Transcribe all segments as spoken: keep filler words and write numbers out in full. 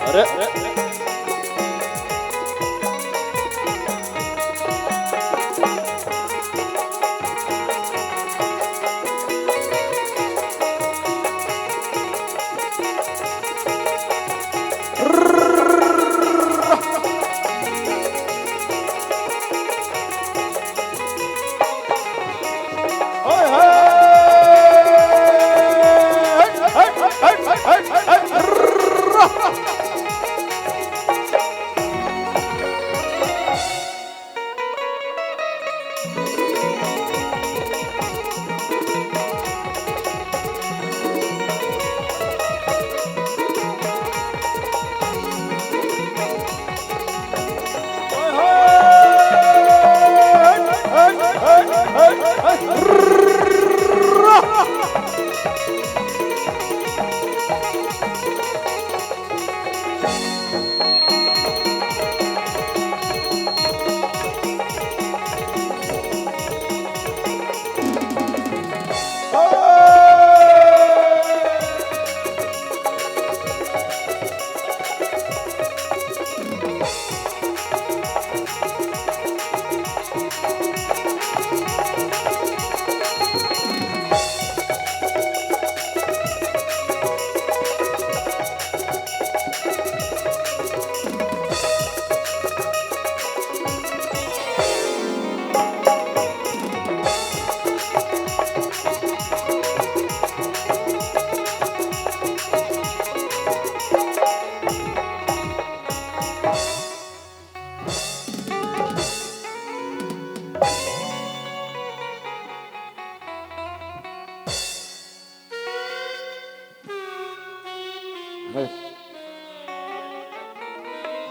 अरे,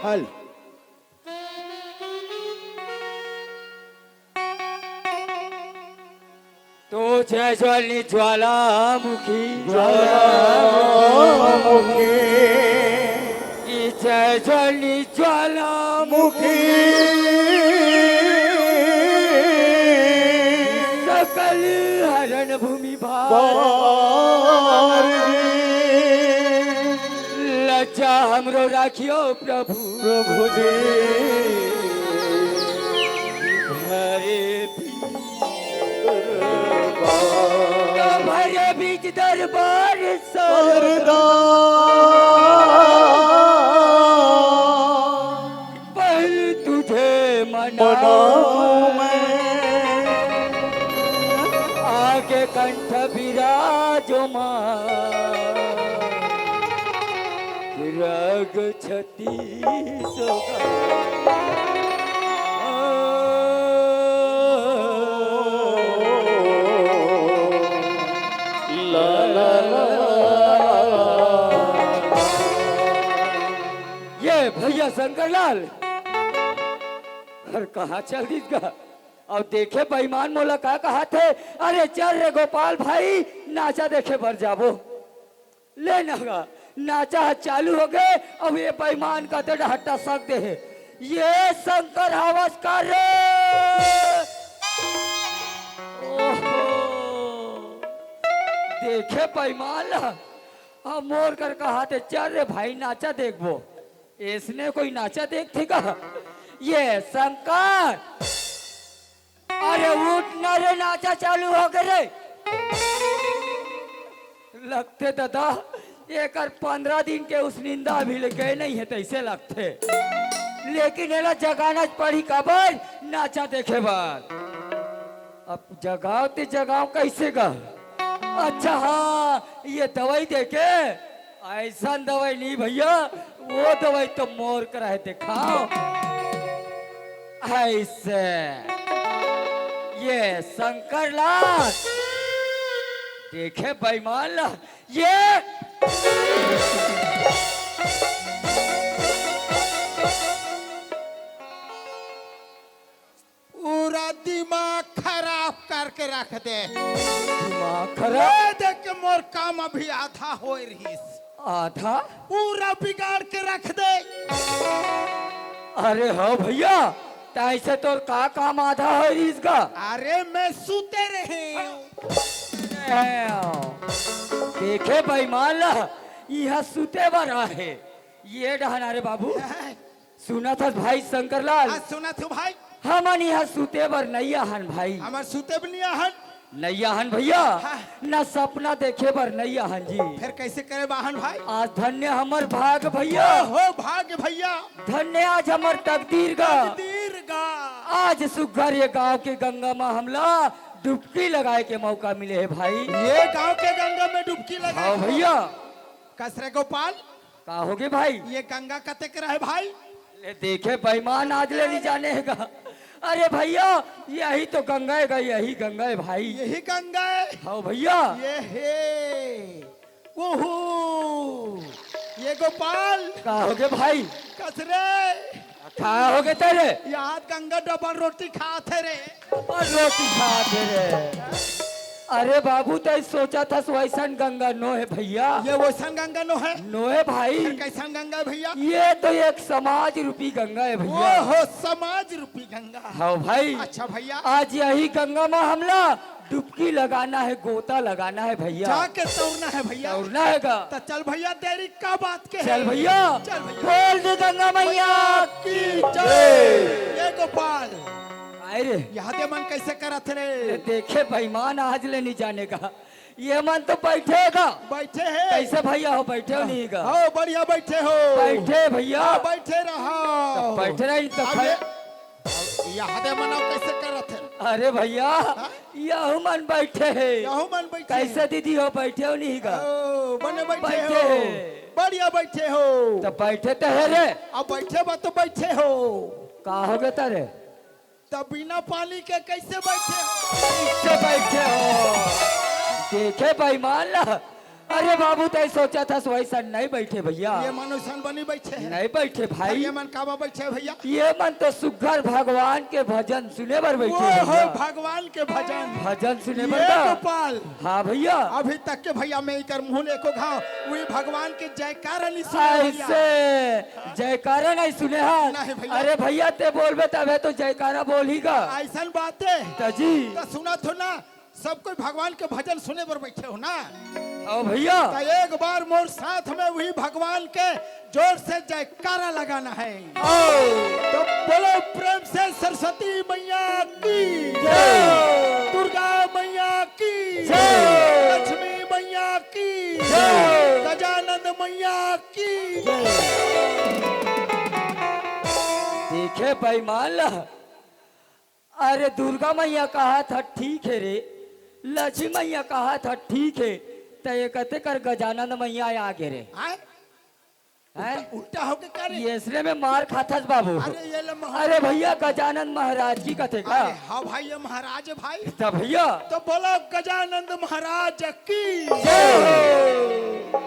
हल। तो जय ज्वाली ज्वालामुखी, ज्वालामुखी। कि जय ज्वाली ज्वालामुखी। सकल हरण भूमि भारती। लज्जा हमरो राखियो प्रभु। प्रभु जी। भरे भी दरबार। तो भरे बीच दरबार सरदा। सरदा। पहल तुझे मनाऊं मनाऊं मैं। मैं। आगे कंठ विराजो माँ। रग छत ये भैया शंकर लाल, अरे कहाँ चल दिस गा? अब देखे बेईमान मोला का कहाथे, अरे चल रे गोपाल भाई, नाचा देखे बर जाबो। ले ना गा, नाचा ह चालू होगे। अब ये बेईमान का तो डहट्टा सक दे हे। ये शंकर हवस कर रे। ओहो, देखे बेईमान ला। अब मोर कर कहाथे, चल रे भाई, नाचा देखबो। इसने कोई नाचा देखथे का? ये शंकर, अरे उठ ना रे, नाचा चालू होगे रे। लगथे दादा, एकर पंद्रह दिन के उसनिंदा अभी ले गए नहीं हे, तैसे लगथे। लेकिन एला जगाना पड़ी, काबर? नाचा देखे बर। अब जगाव ते जगाव कैसे गा? अच्छा हाँ, ये दवाई देके, ऐसन दवाई नहीं भैया, वो दवाई तो मोर करा है, देखाव। ऐसे ये शंकर लाल, देखे बेईमान ला, ये पूरा दिमाग खराब करके रख दे। दिमाग खराब? ये देख के मोर काम अभी आधा होए रहिस। आधा? पूरा बिगाड़ के रख दे। अरे हो भैया, तैसे तोर का काम आधा होए रहिस गा? अरे मैं सुते रहे हूँ। देखे बेईमान ला, इहाँ सुते बर आहे। ये डहन आ रे बाबू। सुनत हस भाई शंकर लाल? हाँ, सुनत हूँ भाई। हमन इहाँ सुते बर नइ आहन भाई। हमन सुते बर नइ आहन। नइ आहन भैया। हाँ। न सपना देखे बर नइ आहन जी। फिर कैसे करे बर आहन भाई? आज धन्य हमर भाग भैया। ओहो, भाग भैया। धन्य आज हमर तकदीर गा। तकदीर गा। आज सुग्घर ये गांव के गंगा मा हमला डुबकी लगाए के मौका मिले हे भाई। ये गांव के गंगा में डुबकी लगाए। हाँ भैया। कस रे गोपाल। का होगे भाई? ये गंगा कतेक रहे भाई? ले देखे बेईमान, आज ले नइ जाने हे गा। अरे भैया, यही तो गंगा हे गा, यही गंगा हे भाई। यही गंगा हे? हाँ भैया। ये हे। ओहो, ये गोपाल। का होगे भाई? कस रे? का होगे तेरे? यार गंगा डबल रोटी खात हे रे। डबल रोटी खात हे रे। अरे बाबू, तैं सोचत हस वैसन गंगा नो हे भैया। ये वैसन गंगा नो हे? नो हे भाई। फिर कैसन गंगा हे भैया? ये तो एक समाज रूपी गंगा हे भैया। ओहो, समाज रूपी गंगा। हाँ भाई। अच्छा भैया। आज यही गंगा मा हमला डुबकी लगाना हे, गोता लगाना हे भैया। जाके तौरना हे भैया। तौरना हे गा। त चल भैया, देरी का बात के चल हे? भैया। चल भैया। बोल दे गंगा मैया की जय। ये गोपाल। आए रे। यहाँ दे मन कैसे करत हे रे? देखे बेईमान, आज ले नइ जाने गा। ये मन तो बैठे हे गा। बैठे हे। कैसे भैया हो, बैठे हो नहीं गा? हो, बढ़िया बैठे हो। बैठे भैया। हाँ, बैठे रहो। तो बैठे रही तो अब खड़े। ये, अब यहाँ दे मन कैसे करत हे? अरे भैया, हाँ? यहू मन बैठे हे। यहू मन बैठे हे। कैसे दीदी हो, बैठे हो नहीं गा? ओ, बने बैठे बैठे हो। हे। बढ़िया बैठे हो। तो बैठे तो हे रे। अब बैठे बा तो बैठे हो। का होगे तेरे? त बिना पानी के कैसे बैठे हो? कैसे बैठे हो? देखे बेईमान ला। अरे बाबू, तैं सोचत हस वैसन नइ बैठे भैया। ये मन वैसन बनी बैठे हे। नइ बैठे भाई। ये मन काबर बैठे हे भैया? ये मन तो सुग्घर भगवान के भजन सुने बर बैठे हे ओहो, भैया। भगवान के भजन। भजन सुने बर ये का? गोपाल। हाँ भैया। अभी तक के भैया मैं इकर मुँह ले एको घाव वही भगवान के जयकारा नइ सुने भैया। ऐसे जयकारा नइ सुने हस? नहीं भैया। अरे भैया, तैं बोलबे तभे तो जयकारा बोलही गा। अइसन बात हे। त जी। त सुनत हो ना, सब कोई भगवान के भजन सुने बर बैठे हो ना। हाँ भैया। त एक बार मोर साथ में वही भगवान के जोर से जयकारा लगाना हे। आओ। तो बोलो प्रेम से सरस्वती मैया की जय। दुर्गा मैया की जय। लक्ष्मी मैया की जय। गजानंद मैया की जय। देखे बेईमान ला, अरे दुर्गा मैया कहात ह ठीक हे रे, लक्ष्मी मैया कहात ह ठीक हे, त ये कते कर गजानंद मैया आगे रे? आय? हैं? उल्टा, उल्टा होके का रे? ये इसने में मार खाथस बाबू। अरे ये ले महाराज। अरे भैया, गजानंद महाराज की कथे का? अरे हाँ भाई, ये महाराज हे भाई। त भैया। तो बोलो गजानंद महाराज की जय हो।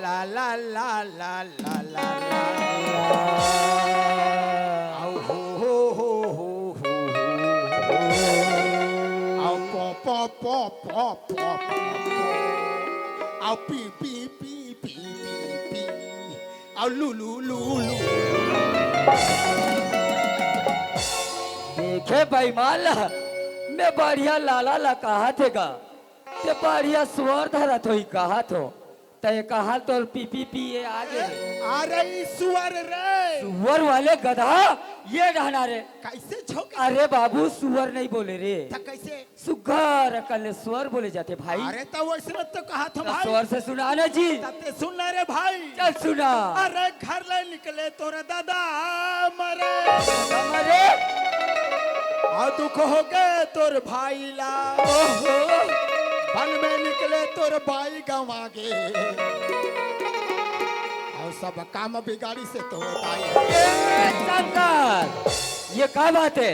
ला ला ला ला ला ला ला। आओ हो हो हो हो हो। आओ पो पो पो पो पो पो। आओ पी पी पी पी पी पी। आओ लू लू लू लू। देखे बेईमान ला, मैं बढ़िया लाला ला कहाथे गा, ते बढ़िया स्वर धरत होही कहाथों, ते कहाँ तोर पी पी पी ये आगे? अरे ई सुअर रे। सुअर वाले गधा, ये डहन आ रे। कैसे झोंके? अरे बाबू, सुअर नइ बोले रे। त कैसे? सुग्घर अकन ले स्वर बोले जाथे भाई। अरे त वइसने तो कहाथों त भाई। स्वर से सुना ना जी। त ते सुन ना रे भाई। चल सुना। अरे घर ले निकले तोर दादा मरे। मरे। अउ दुख होगे तोर भाई ला। ओहो। बन में निकले तोर बाई गंवा गे। अउ सब काम बिगाड़ी से तोर दाई। ए, शंकर, ये का बात हे?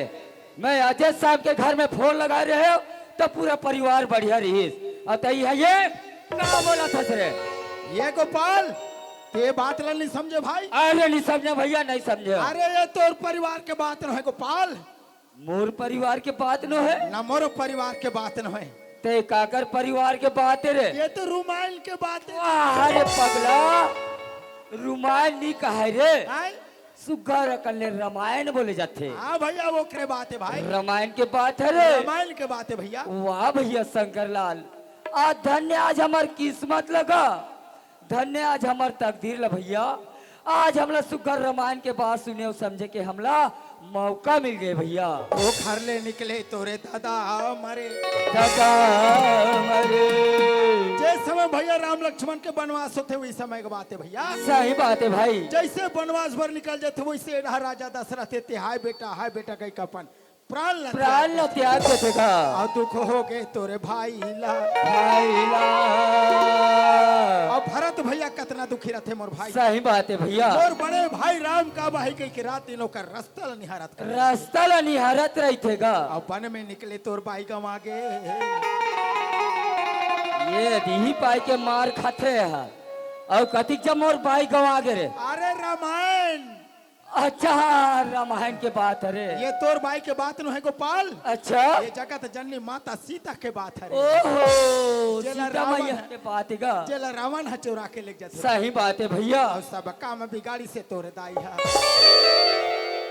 मैं अजय साहब के घर में फोन लगा रहे हो, त पूरा परिवार बढ़िया रहिस। अउ तैं ये का बोलत हस रे? ये गोपाल, तैं बात ला नहीं समझे भाई। अरे नहीं समझे भैया, नहीं समझे। अरे ये तोर परिवार के बात नोहे गोपाल। मोर परिवार के बात नोहे? ना मोर परिवार के बात नोहे। तैं काकर परिवार के बात हे रे? ये तो रुमाल के बात हे। वाह रे पगला, रुमाल नहीं कहे रे। आय? सुग्घर अकन ले रमायन बोले जाथे। हाँ भैया, ओकरे बात हे भाई। रमायन के बात हे रे। रमायन के बात हे भैया। वाह भैया शंकर लाल, आ धन्य आज हमर किस्मत लगा, धन्य आज हमर तकदीर ला भैया। आज हमला सुग्घर रमायन के बात सुने अउ समझे के हमला मौका मिल गे भैया। ओ घर ले निकले तोरे दादा मरे। दादा मरे। जे समय भैया राम लक्ष्मण के बनवास होथे, वही समय के बात हे भैया। सही बात हे भाई। जैसे बनवास बर निकल जाथे, वैसे एडहा राजा दशरथ हे, ते हाय बेटा, हाय बेटा कहिके अपन प्राण ला प्राण ला त्याग देथे गा। अउ दुख होगे तोरे भाई ला। भाई ला। अउ भरत भैया कतना दुखी रथे मोर भाई। सही बात हे भैया। मोर बड़े भाई राम कब आही कहिके रात दिन ओकर रस्ता ला निहारत करे। रस्ता ला निहारत रहिथे गा। अउ बन में निकले तोर बाई गंवा गे। ये दीही पाई के मार खाथे हा। अउ कतिक जब मोर बाई गंवा गे रे। अरे रामायण। अच्छा, रामायण के बात हरे। ये तोर बाई के बात नोहे गोपाल। अच्छा। ये जगत जननी माता सीता के बात हरे। ओहो, जेला सीता रावण मैया ह, के बात हे गा। जेला रावण ह चोरा के लेग जाथे। सही बात हे भैया। अउ सब काम बिगाड़ी से तोरे दाई ह।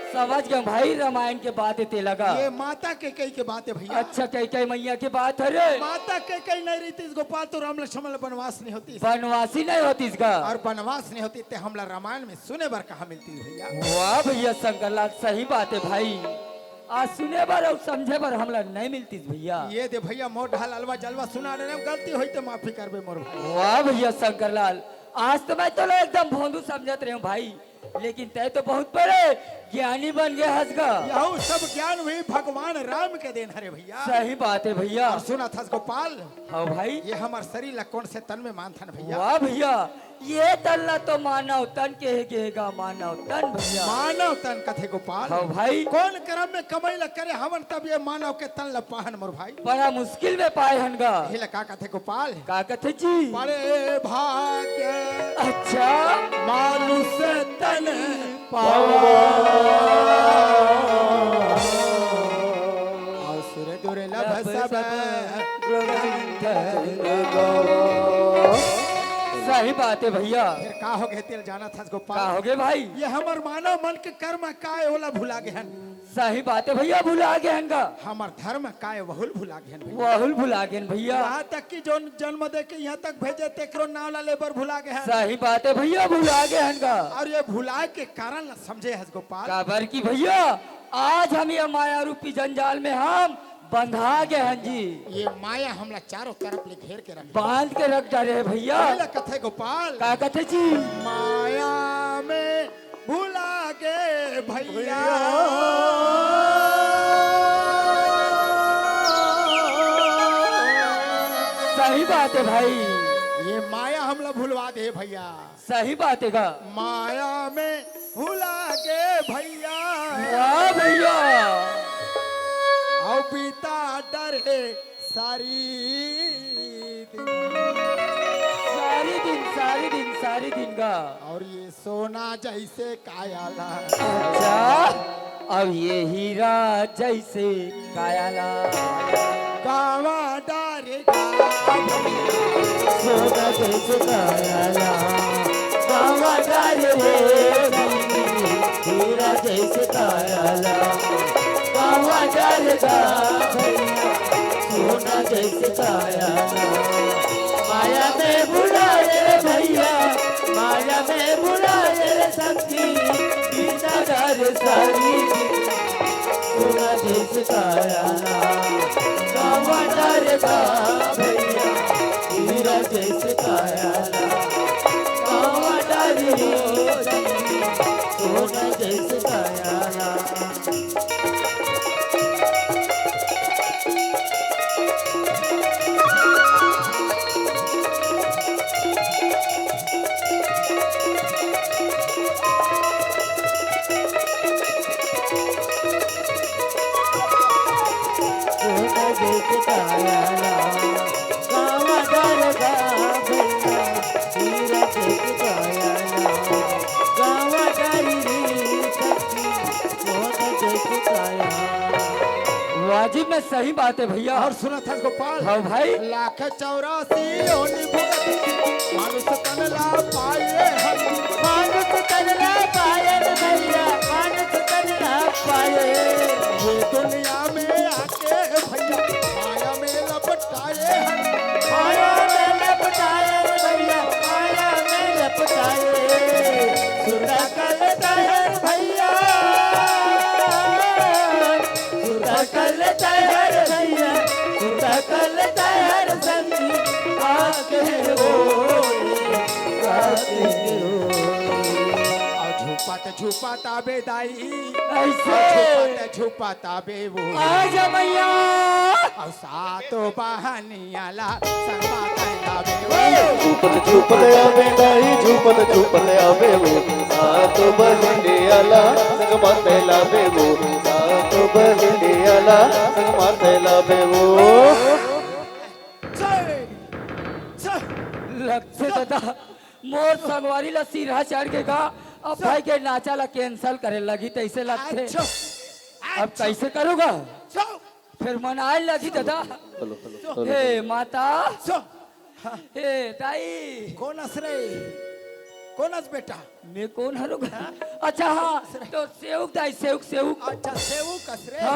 समझ गे भाई, रामायण के बात हे तेला गा। ये माता कैकेयी के बात हे भैया। अच्छा, कैकेयी मैया के बात हरे। माता कैकेयी नहीं रहितिस गोपाल तो राम लक्ष्मण ला बनवास नहीं होतिस। बनवासी नहीं होतिस गा। अउ बनवास नहीं होतिस ते हमला रामायण में सुने बर कहाँ मिलतिस भैया? वाह भैया शंकर लाल, सही बात हे भाई। आज सुने बर अउ समझे बर हमला नहीं मिलतिस भैया। ये दे भैया, मोर ढाल अलवा जलवा सुना रहे हँव, गलती होही त माफी करबे मोर भाई। वाह भैया शंकर लाल, आज तो मैं तोला एकदम भोंदू समझत रहे हँव भाई, लेकिन तैं तो बहुत बड़े ज्ञानी बन गे हस गा। यहू सब ज्ञान वही भगवान राम के देन हरे भैया। सही बात हे भैया। अउ सुनत हस गोपाल, हाँ भाई। ये हमर शरीर ला कोन से तन में मानथन भैया? वाह भैया, ये तन ला तो मानव तन केहे गे गा, मानव तन भैया। मानव तन कथे गोपाल। हाँ भाई। कोन करम में कमई ला करे हवन तब ये मानव के तन ला पाहन मोर भाई? बड़ा मुश्किल में पाए हन गा। ये ला का कथे गोपाल? का कथे जी? बड़े भाग्य अच्छा। मानुष तन पावा। असुर दुर्लभ सब ग्रंथ गावा। सही बात हे भैया। फिर का होगे तेला जानत हस गोपाल? का होगे भाई? ये हमर मानव मन के कर्म काय ओला भुला गे हन। सही बात हे भैया, भुला गे हन गा। हमर धर्म काय वहू ल भुला गे हन भैया। वहू ल भुला गे हन भैया। यहाँ तक कि जोन जन्म दे के यहाँ तक भेजे तेकरो नाव ला लेबर भुला गे हन। सही बात हे भैया, भुला गे हन गा। अउ ये भुलाए के कारण ला समझे हस गोपाल? काबर कि भैया आज हम ये माया रूपी जंजाल में हम बंधा गे हन जी। ये माया हमला चारों तरफ ले घेर के रख बांध के रख डारे हे भैया। ये ला कथे गोपाल। का कथे जी? माया में भुला गे भैया। सही बात हे भाई। ये माया हमला भुलवा दे भैया। सही बात हे गा। माया में भुला गे भैया। वाह भैया। अउ बीता डरे सारी दिन। सारी दिन, सारी दिन, सारी दिन गा। अउ ये सोना जैसे काया ला। अच्छा, अउ ये हीरा जैसे काया ला। गंवा डारे गा भैया। सोना जैसे काया ला। गंवा डारे रे हीरा जैसे काया ला। गंवा डारे गा भैया। सोना जैसे काया ला। माया में भुला रे भैया, माया में भुला रे सखी, बीता डरे सारी दिन। सोना जैसे काया ला, गंवा डारे गा भैया, हीरा जैसे काया ला, गंवा डारे रे सखी, सोना जैसे काया ला। गावा दरगाह भैया, हीरा जैसे काया ना। गावा डारी रे सखी, मोहन जैसे काया। वाजिब में सही बात है भैया। और सुना था गोपाल। हाँ भाई। लाख चौरासी योनि भुगत, मानुष तन ला पाए हम। मानुष तन ला पाए रे भैया, मानुष तन ला पाए। ये दुनिया में आके भैया, माया में लपटाए हम। माया में लपटाए रे भैया, माया में लपटाए। सुरकल तहर भैया, सुरकल तहर भैया, सुरकल तहर संगी, आके ओ, आके ओ। और झूपत झूपत आबे दाई, ऐसे। और झूपत झूपत आबे वो। आजा मैया। और सातो बहनिया ला संगमा तैला बे वो। झूपत झूपत आबे दाई, झूपत झूपत आबे वो। सातो बहनिया ला संगमा तैला बे वो। सातो बहनिया ला संगमा तैला बे वो। जय, जय। लगथे दादा, मोर संगवारी ला सिरहा चढ़ के गा, अब भाई के नाचा ला cancel करे लगी, तैसे लगथे। अच्छा। अब अच्छा। कैसे करूँगा? अच्छा। फिर मनाए लगी दादा। Hello, hello, hello. हे माता। सो। हाँ। हे दाई। कोन अस रे? कोन अस बेटा? मैं कोन हरूँगा? हाँ? अच्छा हाँ, तो सेवक दाई, सेवक, सेवक। अच्छा, सेवक अस रे? हाँ।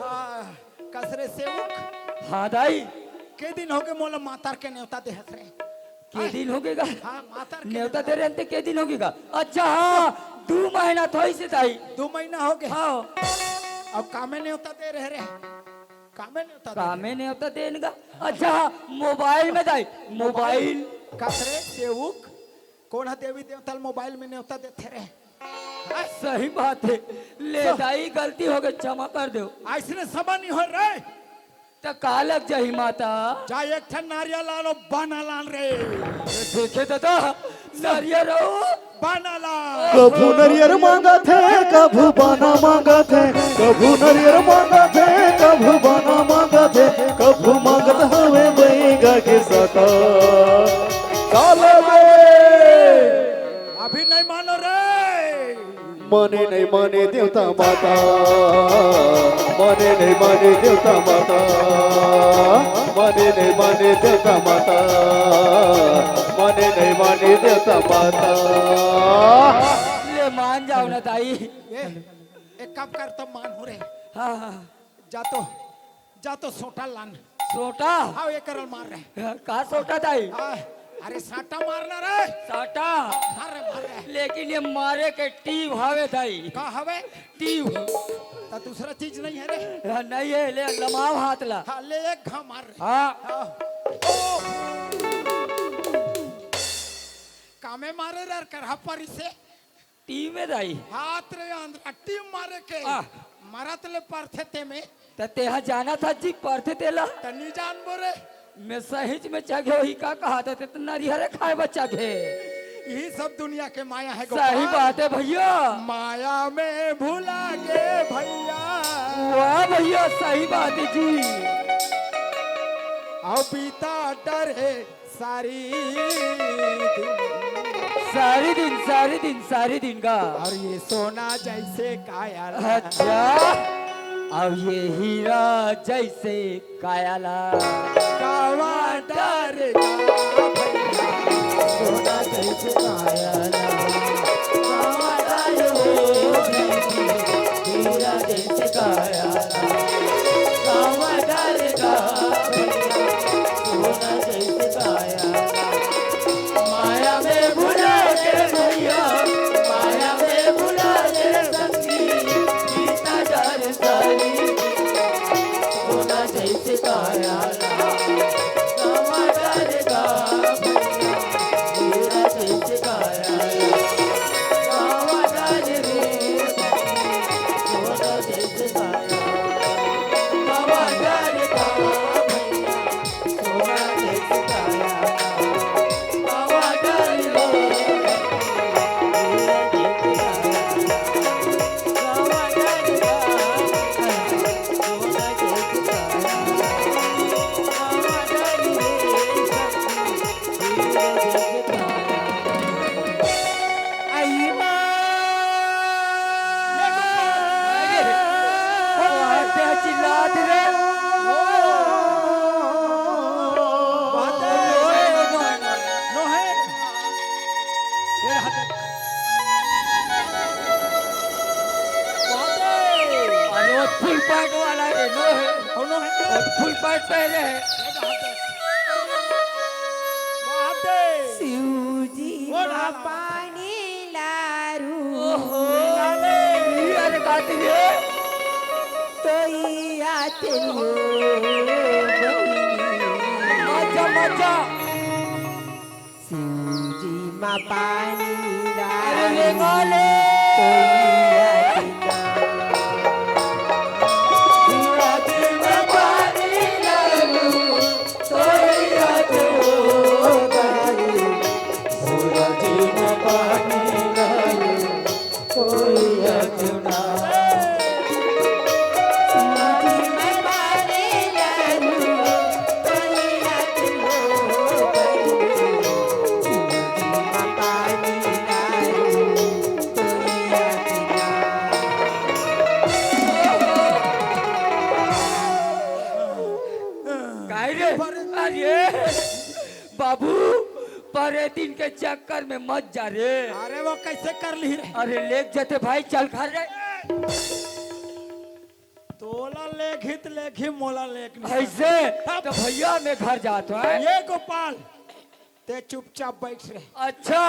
हाँ, कस रे सेवक? हाँ दाई। के दिन होगे मोला मातर के नेवता देहत रे? के दिन होगे गा? हाँ, मातर के नेवता दे रहे हन ते के दिन होगे गा? अच्छा, हाँ, दू महीना तो होइस हे दाई। दू महीना होगे? हाँ। अब कामे नेवता दे रहे रे? कामे नेवता दे रहे? कामे नेवता देन गा? अच्छा, हाँ, मोबाइल में दाई, मोबाइल। कस रे सेवक? कोन ह देवी देवता ल मोबाइल में नेवता देथे रे? सही बात हे। ले दाई, गलती होगे, क्षमा कर देव। अइसने क्षमा नइ होय रे। त का लग जाही माता? जा एक ठन नारियल लान अउ बाना लान रे। देखे दादा, नारियल अउ बाना लान। कभू नरियर मांगथे, कभू बाना मांगथे, कभू नरियर मांगथे, कभू बाना मांगथे, कभू मांगत हवे बैगा के साटा। साला बे। अभी नहीं मानो रे। माने नहीं माने देवता माता, माने नहीं माने देवता माता, माने नहीं माने देवता माता, माने नहीं माने देवता माता। ले मान जाव ना दाई। ए, एक काम कर, तो मान हो रे। हाँ, हाँ। जा तो, जा तो सोटा लान। सोटा? हाँ, ये करल मार रे। का सोटा दाई? हाँ, अरे साटा मारना रे। साटा? हाँ, मार रे, मार रे। लेकिन ये मारे के टीव हवे दाई। का हवे? टीव। त दूसरा चीज नहीं है रे? हाँ, नहीं है, ले लमाव हाथ ला। हाँ, ले एक घा मार रे। हाँ। हाँ। ओ! कामे मारे रे, करहा परी से। टीम में दाई। हाथ रे आंध्रा, टीम मारे के। आ। मरत ले परथे ते में। त तेहा जाना था जी परथे तेला। त नी जानबो रे। मैं सहिच में चघे होही का कहा था, ते त नरिहरे खाए बर चघे। यही सब दुनिया के माया है गोपाल। सही बात है भैया। माया में भुला गे भैया। वाह भैया, सही बात है जी। अउ बीता डरे सारी दिन। सारी दिन, सारी दिन, सारी दिन का। अउ ये सोना जैसे काया ला। अच्छा, अउ ये हीरा जैसे काया ला। कावा डर का भैया, सोना जैसे काया ला। कावा डर हो हीरा जैसे काया ला। कावा डर का भैया, सोना जैसे काया। माया में भुला के भैया, माया में भुला के संगी, बीता डर सारी, सोना जैसे काया। कावा डर का भैया, हीरा जैसे काया। कावा डर रे, सोना जैसे काया। कावा डर का भैया, पहले है। शिव जी बोल मा पानी लारू। ओहो। अरे गाती रे। तो आते हो बहिनी। मजा, मजा। शिवजी मा पानी अरे ले डाली, बोले। तोइया के नाम। शिवजी मा पानी डालू, तोइया के नाम। शिवजी मा पानी डालू, तोइया के नाम। काय रे? अरे बाबू, परेतिन के चक्कर में मत जा रे। अरे वो कैसे कर ली रे? अरे लेके जाते भाई, चल घर रे। तोला लेखी त लेखी, मोला लेख नहीं। ऐसे? तब तो भैया मैं घर जात हूँ, हैं? ये गोपाल, ते चुपचाप बैठ रहे। अच्छा,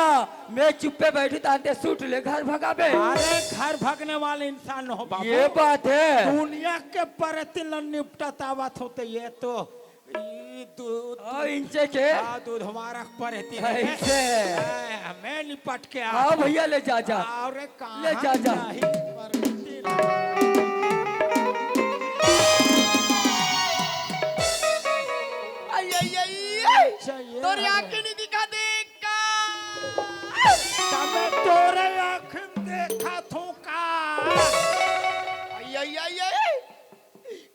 मैं चुप्पे बैठी तान ते सूट ले घर भगाबे। अरे घर भगने वाले इंसान हो बाबू। ये बात है। दुनिया के परेतिन ल निपटत आवत होते ये तो ई दूध, हाँ, इंचे के। हाँ, दूध हमारा परेतिन है। ऐसे। हाँ, मैं निपट के आ। हाँ भैया, ले जा, जा। अरे कहाँ ले जा, जा। जाही परेतिन? आई, आई, आई, आई। अच्छा, ये तोरी है। आँखें नहीं दिखा दे का? तबे तोरे आँखें देखा थू का? आई, आई, आई, आई।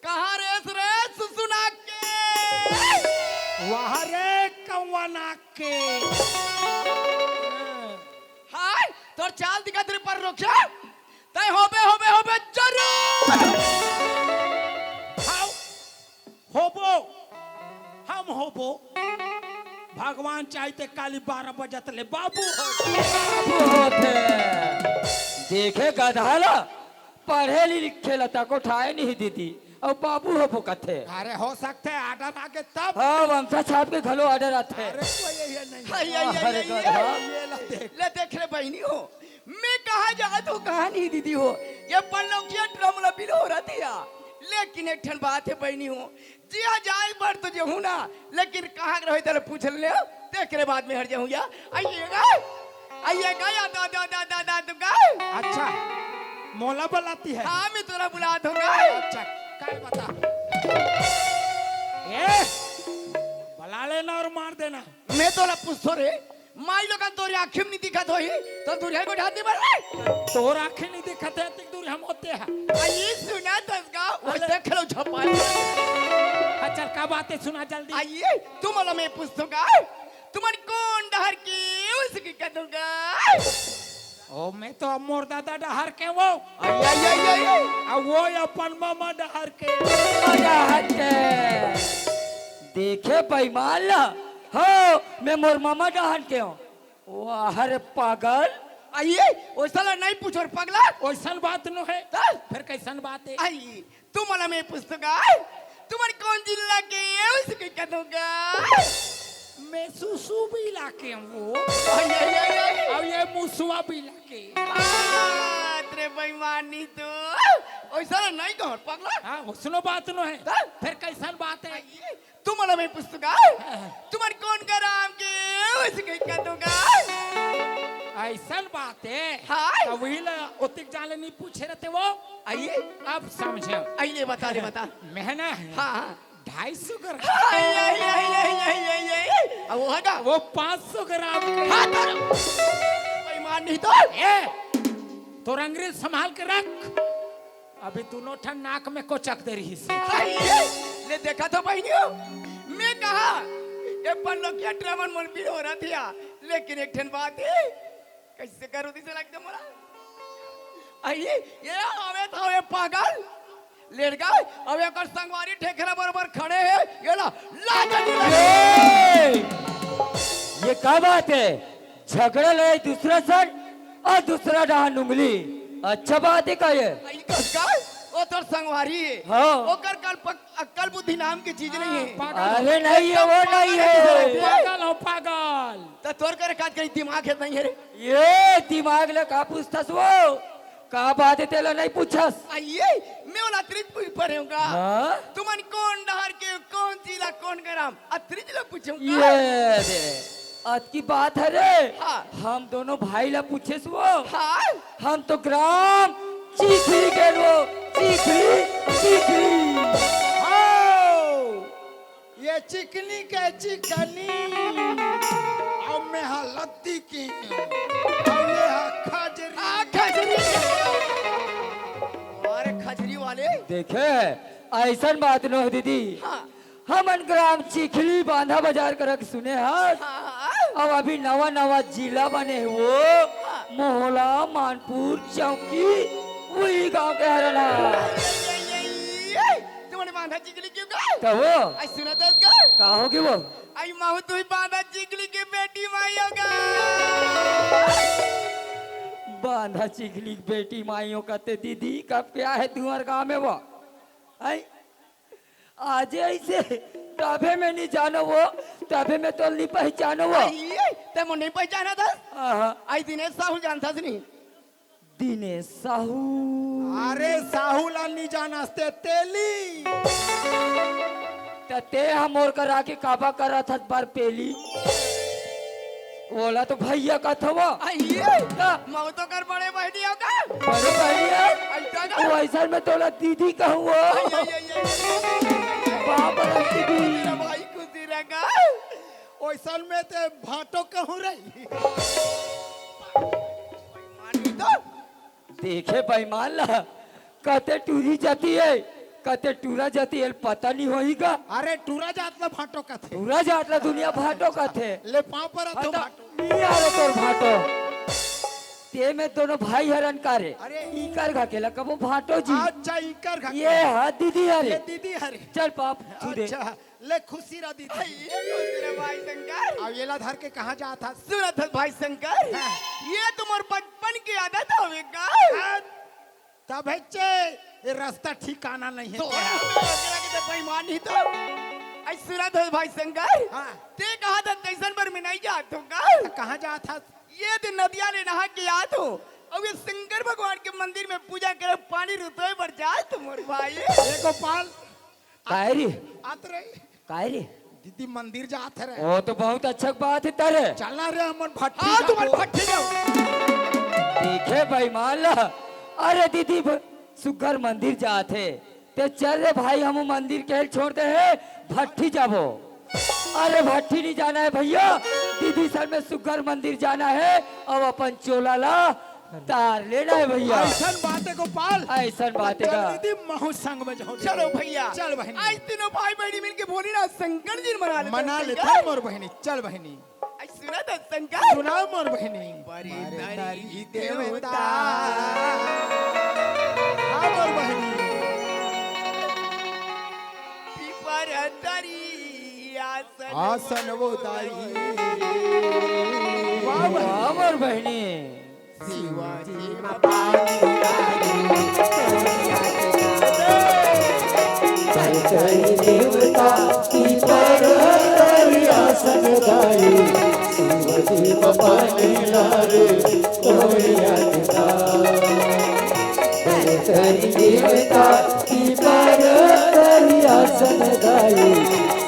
कहाँ रेस रे सुसुना के? वहाँ रे कौवना के। हाय, तोर चाल दिखा तेरे पर रोक जा। तय होबे, होबे, होबे जरूर। हाव, होबो, हम होबो। भगवान चाहते काली बारह बजे तले बाबू होबो। बाबू होते। देखे गधा ला। पढ़े लिखे ल तको ठाए नहीं दीदी, अउ बाबू होबो कथे। अरे हो सकथे ऑर्डर आगे तब। हाँ, वंशा छाप के घलो ऑर्डर आथे। अरे कोई ये नहीं। हाय, हाय, हाय, अरे हाय, गधा। हाय। ये ला देख। ले देख रे बहिनी हो, मैं कहाँ जात हूँ, कहाँ नहीं दीदी हो, ये पल्लौकिया ड्रम ला बिल हो रहा थी या। लेकिन एक ठन बात है बहिनी हो, जिया जाए बर तो जेहूँ ना, लेकिन कहाँ के रहे तेरे पूछ ले, तेकरे बाद में हर जाहूँ या। आइएगा, आइएगा या दा, दा, दा, दा, दा, तुमका। अच्छा, मोला बुलाती है? हाँ, मैं तोला बुलात हूँ। अच्छा, काय बता? ए, बुला लेना और मार देना। मैं तोला पूछतो रे, माई लोगन तोर आँखी में नहीं दिखत होही, तो दूरिहा को ढाती बर ले। तोर आँखी नहीं दिखत है, तिक दूर हम होते हैं। आई सुना दस गाँव, अरे। वैसे खेलो झपाई। हाँ, चल, का बात है, सुना जल्दी। आइए, तुमला मैं पूछतो का? तुमन कौन डहर के, उसकी कदूंगा? ओ, मैं तो अब मोर दादा डहर के वो। आई, आई, आई, आई, आई। अब वो अपन मामा डहर के। मामा डहर के। देखे बेईमान ला, हो, मैं मोर मामा डहर के हूँ। वाह रे पागल। आइए, ओइसन ला नहीं पूछो रे पगला। ओइसन बात नो है। तब? फिर कैसन बात है? आई, तुमला मैं पूछतो का? तुमन कौन जिला के हो, उसके कदूंगा? मैं सुसु भी इलाके हूँ वो। आई, आई, आई, आई। अब ये मुसुआ भी इलाके। आ, तेरे बेईमानी तो। ओइसन ला नहीं कहो रे पगला। हाँ, ओइसनो बात नो है। तब? फिर कैसन बात है? आई, तुमला मैं पूछतो का? हाँ। तुमन कौन ग्राम के, उसके कदूंगा? ऐसन बात है। हाँ। तो वही ला ओतिक जाले नहीं पूछे रहते वो। आइए। अब समझे। आइए, बता दे, बता। मैं ना हाँ, हाँ। ढाई सौ ग्राम। आई, आई, आई। अब वो है ना? वो पाँच सौ ग्राम के। हाँ, तो बेईमान नहीं तो। ए, तोर अंग्रेज संभाल के रख। अभी दोनों ठन नाक में कोचक दे रही से। आई, ले देखा तो बहिनियो, मैं कहा, ये पल्लोकिया ड्रामन मन भी हो रहा था, लेकिन एक ठन बात है, कैसे करो दिसे लगते मोला। आई, ये हवे था ये पागल, लेट गए, अब एकर संगवारी ठेकरा बरोबर खड़े हैं, ये ला, ला जल्दी ला। ए, ये का बात है? झगड़ा लड़ाई दूसरा सर और दूसरा डहान उंगली। अच्छा बात है का ये? आई, का, का? वो तोर संगवारी हे। हाँ। ओकर कल पक-, अक्कल बुद्धि नाम के चीज नहीं हे। हाँ, पागल। अरे नहीं हे, एकदम वो पागल नहीं हे। हे। पागल हो, पागल। त तोर करे काज कहीं दिमाग हे नहीं हे रे? ये दिमाग ले का पूछथस वो? का बात हे तेला नहीं पूछस? आइए, मैं ओला अतरिच पूछ परे हूँ का? हाँ? तुमन कौन डहर के, कौन जिला, कौन ग्राम? अतरिच ला पूछूँ का? ये दे। अतकी बात हे रे। हाँ। हम दोनों भाई ला पूछेस वो। हाँ। हम तो ग्राम चिखली के वो, चिखली, चिखली। आओ, ये चिकनी के चिकनी, अउ मैं हा लद्दी की, अउ ये हा खजरी। आ, खजरी। अरे खजरी वाले। देखे, अइसन बात नोहे दीदी। हाँ। हमन ग्राम चिखली बांधा बाजार करक सुने हस। हाँ, हाँ। अउ अभी नवा नवा जिला बने हे वो, हाँ। मोहला, मानपुर, चौकी, वही गांव के हरन हा। ये, ये, ये, ये, तुमन बांधा चिखली क्यों गा? का वो? आई सुना दस गा? का होगे वो? आई महू तुही बांधा चिखली के बेटी माई होगा। बांधा चिखली के बेटी माई हो कथे दीदी, कब के आहे तुंहर गांव में वो? आई आजे अइसे, तभे मैं नहीं जानो वो, तभे मैं तो नहीं पहचानो वो। आई, ते मोर नहीं पहचानत हस? आहा। आई दिनेश साहू जानथस नहीं? दिनेश साहू। अरे साहू ला नहीं जानस ते तेली। त ते हा मोर करा के काबा करत हस बार पेली? ओला तो भैया कथव। आइए। का? महू तो कर बड़े बहिनी हो का? बड़े बहिनी हे? अइसा का? वो अइसन में तोला दीदी कहूँ वो। आई, आई, आई, आई। बाप रे दीदी। मेरा भाई खुशी रहेगा। ओइसन में ते भाटो कहूँ रही। मानी तो। देखे बेईमान ला, कते टूरी जाती हे, कते टूरा जाती हे, पता नहीं होही का। अरे टूरा जात ला भाटो कथे। टूरा जात ला दुनिया भाटो कथे। ले पाँव परत हँव भाटो। नहीं आ रे तोर भाटो। ते में दोनों भाई हरन का रे। अरे। इकर घाके ला कबो भाटो जी। अच्छा, इकर घाके। ये हा दीदी हरे। ये दीदी हरे। चल पाँव छू दे। अच्छा। ले खुशी रह दीदी। आई, ये कौन तेरा भाई शंकर? अब येला धर के कहाँ जात हस? सुनत हस भाई शंकर? हाँ। ये तो मोर बचपन के आदत हवे का? हाँ। तभे चे ये रास्ता ठिकाना नहीं हे तो तेरा। ओकरा के तो बेईमान ही तो। आई सुनत हस भाई शंकर? हाँ। ते कहा था तैसन बर में नहीं जात हूँ का? तो कहाँ जात हस? ये दिन नदिया ले नहा के आत हूँ। अब ये शंकर भगवान के मंदिर में पूजा करे पानी रुतोय बर जात हूँ मोर भाई। ए गोपाल, काय रे? आत रही। काय रे? दीदी मंदिर जात हे रे। वो तो बहुत अच्छा बात हे तारे। चलना रे, हमन भट्ठी हाँ, जाबो। तुमन भट्ठी जाओ। देखे बेईमान ला। अरे दीदी ब-, सुग्घर मंदिर जात हे। ते चल रे भाई, हमू मंदिर के छोड़ दे हे, भट्ठी जाबो। अरे भट्ठी नहीं जाना हे भैया, दीदी सन में सुग्घर मंदिर जाना हे, अब अपन चोला ला तार लेना हे भैया। अइसन बात हे गोपाल। अइसन बात हे चल का? दीदी, महू संग में जाहूँ। चलो भैया। चल बहिनी। आज तीनों भाई बहिनी मिलके भोलेनाथ शंकर जी मना लेथन। मना लेथन मोर बहिनी। चल बहिनी। आई सुनत हस शंकर? सुनाव मोर बहिनी। बरे बरे तरी तरी देवता। देवता। हाँ मोर बहिनी। पीपर तरी आसन आसन उदाई। उदाई। वाह बहिनी। वाह मोर बहिनी। शिव जी म पानी डारी, तोरिया के नाम। जय जय देवता की परतरी आसन गाई, शिव जी म पानी डारी, तोरिया के नाम। जय जय देवता की परतरी आसन गाई,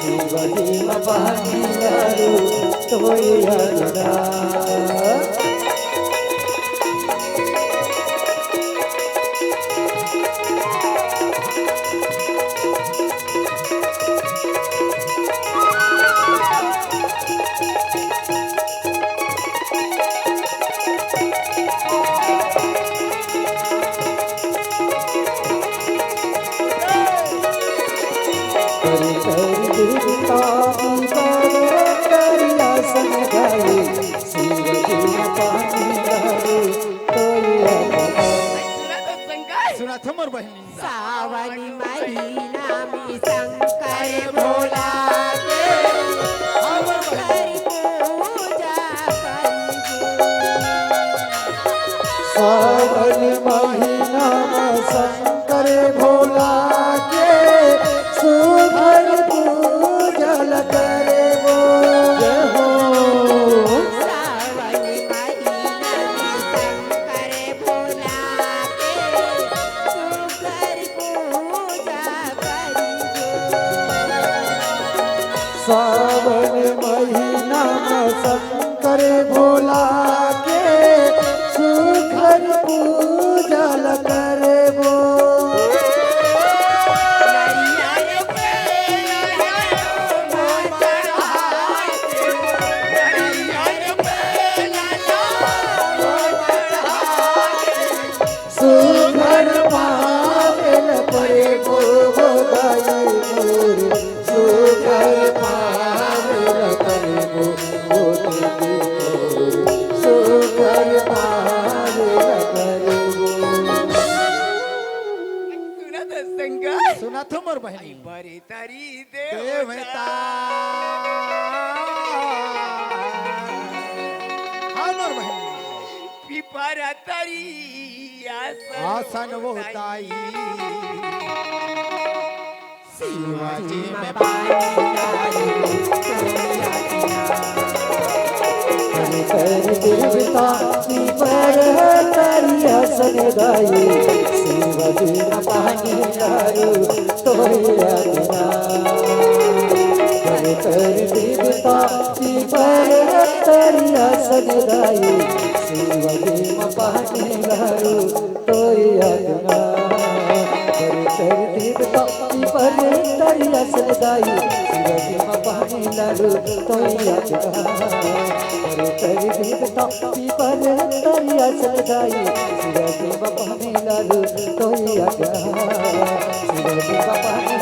शिव जी म पानी डारी, तोरिया के नाम। करी करी देवता की करी करी आसन गाई, शिव जी म पानी डारी, तोरिया के नाम। सुनत हस शंकर? सुनत हँव मोर बहिनी। सावन महीना में शंकर भोला के हमर शंकर पूजा करिबो। सावन महीना में शंकर सावन महीना म शंकर भोला के सुघर पूजा ल करबो। सुघर पावेल परे गो दाई मोर, सुघर पावेल परे गो, गो दीदी मोर, सुघर पावेल परे गो। सुनत हस शंकर? सुनत हूँ मोर बहिनी। बरे तरी देवता। देवता। हाँ मोर बहिनी। पिपर तरी आसन आसन वो ताई। शिवाजी में पानी डाली, कर देवता पिपर तरी आसन दाई, शिवाजी में पानी डालू, तोय आज्ञा। कर देवता पिपर तरी आसन दाई, शिवाजी में पानी डालू, तोय आज्ञा। कर देवता पिपर तरी आसन दाई, शिवाजी में पानी डालू, तोय आज्ञा। कर देवता पिपर तरी आसन दाई, शिवाजी में पानी डालू, तोय आज्ञा। शिवाजी में पानी